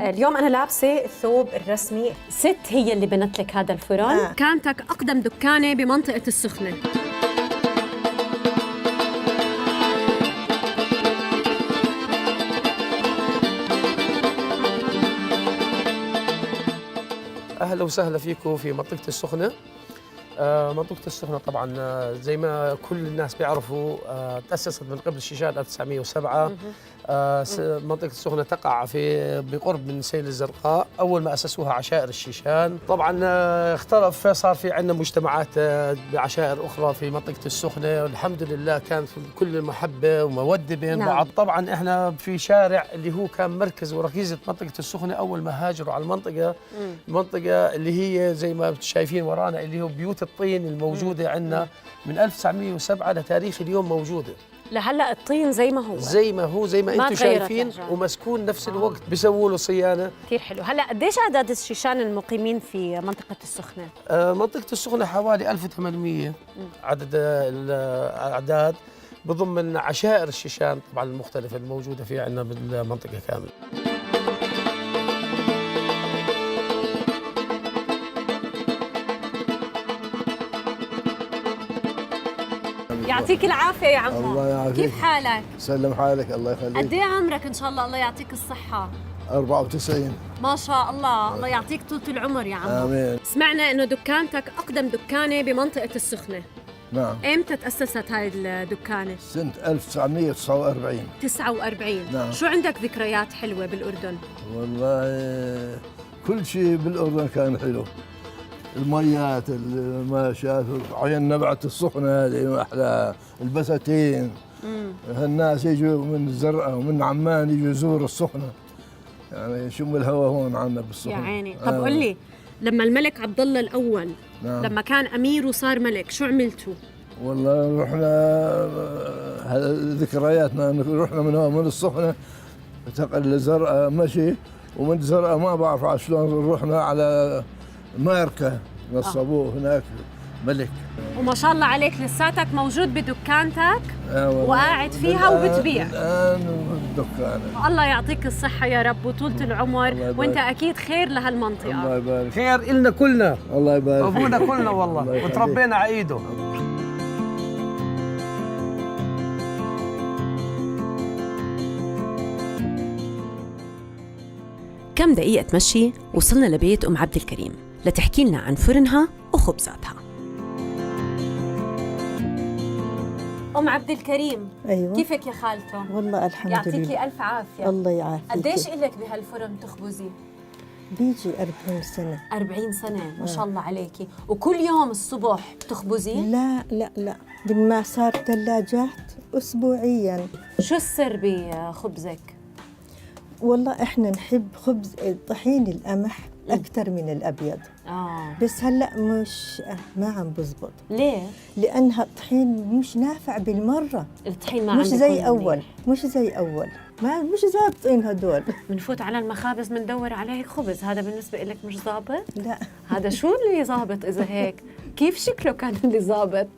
اليوم أنا لابسة الثوب الرسمي. ست هي اللي بنت لك هذا الفرن. دكانتك أقدم دكانة بمنطقة السخنة. أهلا وسهلا فيكم في منطقة السخنة. منطقة السخنة طبعا زي ما كل الناس بيعرفوا تأسست من قبل الشيشان 1907. منطقة السخنة تقع في بقرب من سيل الزرقاء. أول ما أسسوها عشائر الشيشان. طبعا اختلف، صار في عندنا مجتمعات بعشائر أخرى في منطقة السخنة، والحمد لله كان في كل المحبة ومودة بين بعض. طبعا احنا في شارع اللي هو كان مركز وركيزة منطقة السخنة أول ما هاجروا على المنطقة، المنطقة اللي هي زي ما شايفين ورانا اللي هو بيوت الطين الموجودة عندنا من 1907 لتاريخ اليوم موجودة. لهلا الطين زي ما هو، زي ما هو، زي ما انتم تغيرت شايفين، الأحجار. ومسكون نفس الوقت بيسووا له صيانة. كثير حلو. هلا قديش عدد الشيشان المقيمين في منطقة السخنة؟ منطقة السخنة حوالي 1800 عدد الأعداد، بضمن عشائر الشيشان طبعا المختلفة الموجودة في عندنا بالمنطقة كاملة. يعطيك العافية يا عمو. الله يعافيك. كيف حالك؟ سلم حالك، الله يخليك. قد ايه عمرك ان شاء الله؟ الله يعطيك الصحة. 94. ما شاء الله، الله يعطيك طولة العمر يا عمو. آمين. سمعنا انه دكانتك اقدم دكانة بمنطقة السخنة. نعم. امتى تأسست هاي الدكانة؟ سنة 1949. 49. نعم. شو عندك ذكريات حلوة بالأردن؟ والله كل شيء بالأردن كان حلو، الميات، الماشات، عين نبعة السخنة هذه أحلى، البساتين. هالناس يجوا من الزرقاء ومن عمان يجوا يزوروا السخنة، يعني يشموا الهواء هون عنا بالسخنة. يا عيني. طب قل لي، لما الملك عبد الله الأول لما كان أمير وصار ملك، شو عملتوا؟ والله رحنا، ذكرياتنا، رحنا من هون من السخنة انتقل لزرقاء مشي، ومن زرقاء ما بعرف على شلون رحنا على ماركة نصبوه هناك ملك. وما شاء الله عليك لساتك موجود بدكانتك والله. وقاعد فيها وبتبيع. الآن بالدكانة. الله يعطيك الصحة يا رب وطولة العمر، الله يبارك. وانت أكيد خير لهالمنطقة. الله يبارك. خير إلنا كلنا. الله يبارك. أبونا كلنا الله والله، يخليك. وتربينا على إيده. كم دقيقة مشي وصلنا لبيت أم عبد الكريم لتحكي لنا عن فرنها وخبزاتها. أم عبد الكريم، أيوة. كيفك يا خالته؟ والله الحمد يعطيكي لله. ألف عافية. الله يعافيك. قديش إلك بهالفرن تخبزي؟ بيجي 40 سنة. 40 سنة، ما شاء الله عليكي. وكل يوم الصبح بتخبزي؟ لا لا لا، من ما صار ثلاجات أسبوعيا. شو السر بخبزك؟ والله إحنا نحب خبز طحين القمح أكثر من الأبيض. بس هلأ مش ما عم بزبط. ليه؟ لأنها الطحين مش نافع بالمرة. الطحين ما عم مش زي بيكون أول، منيح. مش زي أول، ما مش زابطين هدول. بنفوت على المخابز بندور على هيك خبز، هذا بالنسبة لك مش ظابط؟ لا. هذا شو اللي ظابط إذا هيك؟ كيف شكله كان اللي ظابط؟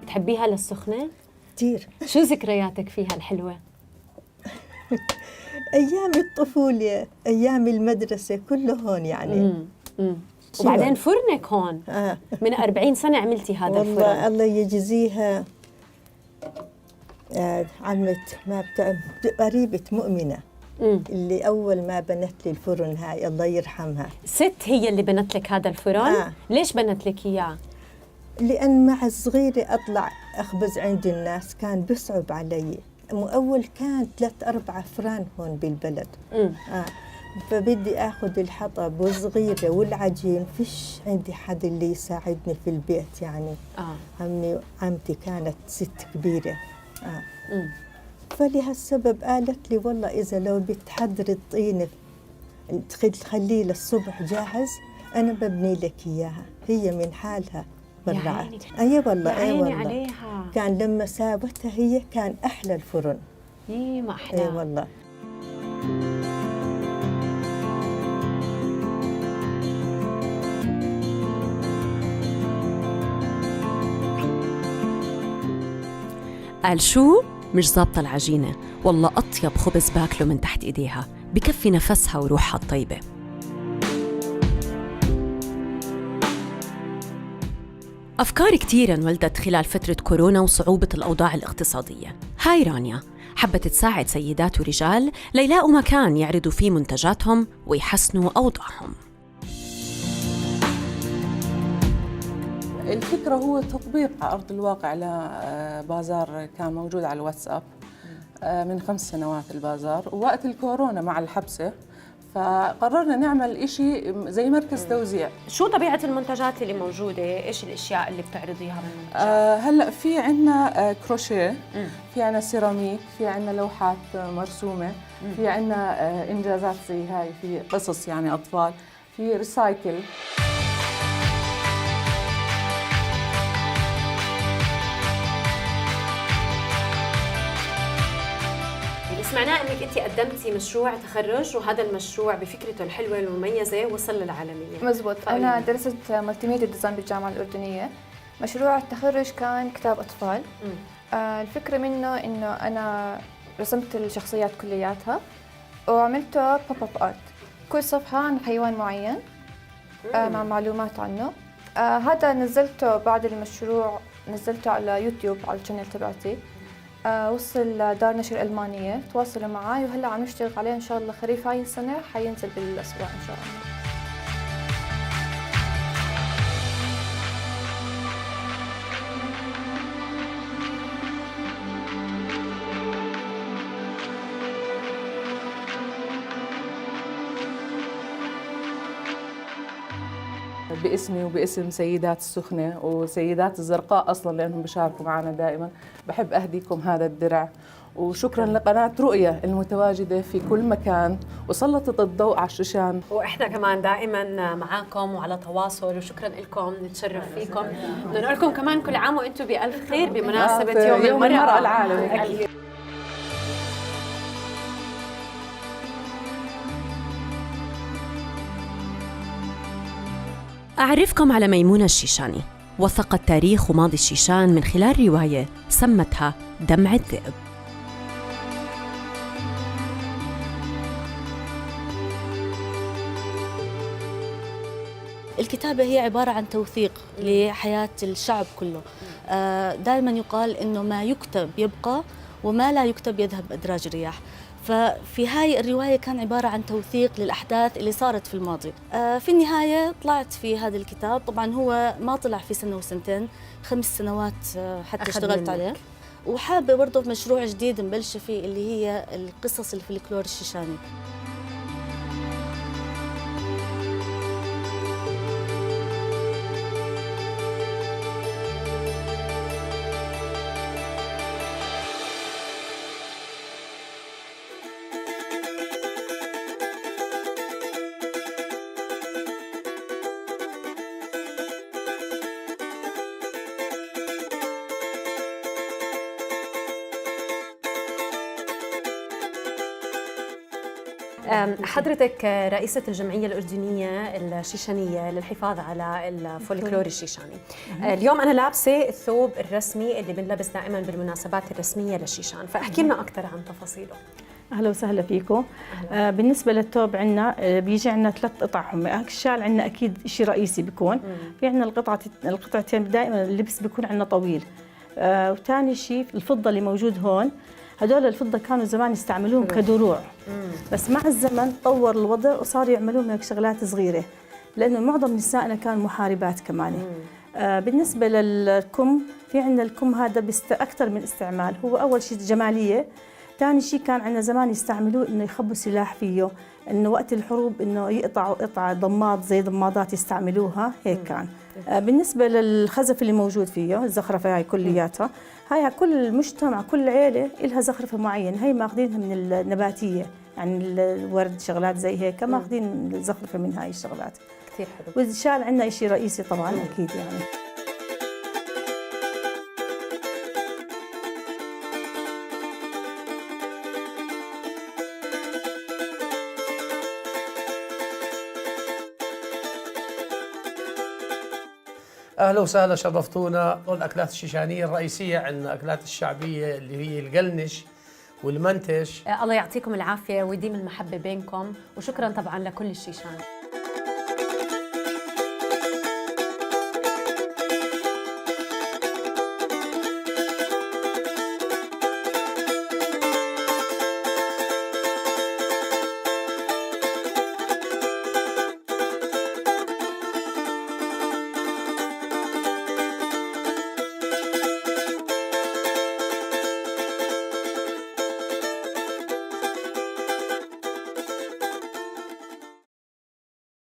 بتحبيها للسخنة؟ كثير. شو ذكرياتك فيها الحلوة؟ أيام الطفولة، أيام المدرسة، كله هون يعني. وبعدين فرنك هون. من 40 سنة عملتي هذا والله الفرن. الله يجزيها. عمت ما قريبة مؤمنة. اللي أول ما بنت لي الفرن هاي، الله يرحمها. ست هي اللي بنت لك هذا الفرن؟ ليش بنت لك إياه؟ لأن مع الصغيرة أطلع أخبز عند الناس كان بصعب علي. أول كان 3-4 فران هون بالبلد. فبدي آخذ الحطب والصغيرة والعجين، فيش عندي حد اللي يساعدني في البيت يعني. عمي عمتي كانت ست كبيرة. فلهالسبب قالت لي والله إذا لو بتحضري الطينة تخليه للصبح جاهز أنا ببني لك إياها. هي من حالها برعت. أي والله، يا أي عيني والله. عليها. كان لما ساوتها هي كان أحلى الفرن. إيه ما أحلى. أي والله. قال شو؟ مش ظابطة العجينة، والله أطيب خبز باكله من تحت إيديها، بكفي نفسها وروحها الطيبة. أفكار كتيرة انولدت خلال فترة كورونا وصعوبة الأوضاع الاقتصادية. هاي رانيا حبت تساعد سيدات ورجال ليلاقوا مكان يعرضوا فيه منتجاتهم ويحسنوا أوضاعهم. الفكرة هو تطبيق على أرض الواقع لبازار كان موجود على الواتساب من 5 سنوات البازار، ووقت الكورونا مع الحبسة فقررنا نعمل إشي زي مركز توزيع. شو طبيعة المنتجات اللي موجودة؟ إيش الأشياء اللي بتعرضيها من المنتجات؟ هلأ في عنا كروشيه، في عنا سيراميك، في عنا لوحات مرسومة، في عنا إنجازات زي هاي، في قصص يعني أطفال، في recycle. سمعناه انك انت قدمتي مشروع تخرج، وهذا المشروع بفكرته الحلوة المميزة وصل للعالمية. مزبوط، انا درست multimedia design بالجامعة الاردنية. مشروع التخرج كان كتاب اطفال. الفكرة منه انه انا رسمت الشخصيات كلياتها وعملته pop up art، كل صفحة عن حيوان معين مع معلومات عنه. هذا نزلته بعد المشروع، نزلته على يوتيوب على ال channel تبعتي. وصل لدار نشر ألمانية، تواصلوا معي وهلا عم نشتغل عليه، إن شاء الله خريف هاي السنة حينزل بالأسواق إن شاء الله. باسمي وباسم سيدات السخنة وسيدات الزرقاء أصلاً لأنهم بيشاركوا معنا دائماً، بحب أهديكم هذا الدرع، وشكراً لقناة رؤيا المتواجدة في كل مكان وسلطت الضوء على الشيشان. وإحنا كمان دائماً معاكم وعلى تواصل، وشكراً لكم، نتشرف فيكم. بدنا نقول لكم كمان كل عام وأنتم بألف خير بمناسبة يوم المرأة العالمي. أكيد. أعرفكم على ميمونة الشيشاني، وثقت تاريخ وماضي الشيشان من خلال رواية سمتها دمع الذئب. الكتابة هي عبارة عن توثيق لحياة الشعب كله. دائما يقال إنه ما يكتب يبقى وما لا يكتب يذهب أدراج الرياح. ففي هاي الرواية كان عبارة عن توثيق للأحداث اللي صارت في الماضي. في النهاية طلعت في هذا الكتاب، طبعا هو ما طلع في سنة وسنتين، 5 سنوات حتى اشتغلت عليه. وحابة برضه في مشروع جديد مبلشة فيه اللي هي القصص الفلكلور الشيشاني. حضرتك رئيسة الجمعية الأردنية الشيشانية للحفاظ على الفولكلور الشيشاني. اليوم أنا لابسة الثوب الرسمي اللي بنلبس دائما بالمناسبات الرسمية للشيشان، فأحكي لنا أكثر عن تفاصيله. أهلا وسهلا فيكم. بالنسبة للثوب عندنا بيجي عندنا 3 قطع، هم الشال عندنا أكيد شيء رئيسي بيكون، في عندنا القطعتين دائما اللبس بيكون عندنا طويل. وثاني شيء الفضة اللي موجود هون، هدول الفضة كانوا زمان يستعملوهم كدروع، بس مع الزمن تطور الوضع وصاروا يعملوهم هيك شغلات صغيرة، لأنه معظم نسائنا كانوا محاربات كمان. بالنسبة للكم، في عندنا الكم هذا أكثر من استعمال، هو أول شيء جمالية، ثاني شيء كان عندنا زمان يستعملوه إنه يخبوا سلاح فيه، إنه وقت الحروب إنه يقطعوا قطعة ضماد زي ضمادات يستعملوها هيك كان. بالنسبة للخزف اللي موجود فيه، الزخرفة هاي كلياتها، هاي كل مجتمع كل عيلة إلها زخرفة معينة، هاي ماخذينها من النباتية، يعني الورد شغلات زي هيك، ماخذين الزخرفة من هاي الشغلات. كثير حلو. والشال عندنا شيء رئيسي طبعا أكيد يعني. اهلا وسهلا، شرفتونا. الاكلات الشيشانيه الرئيسية عندنا اكلات الشعبية اللي هي القلنش والمنتش. الله يعطيكم العافية ويديم المحبة بينكم، وشكرا طبعا لكل الشيشان.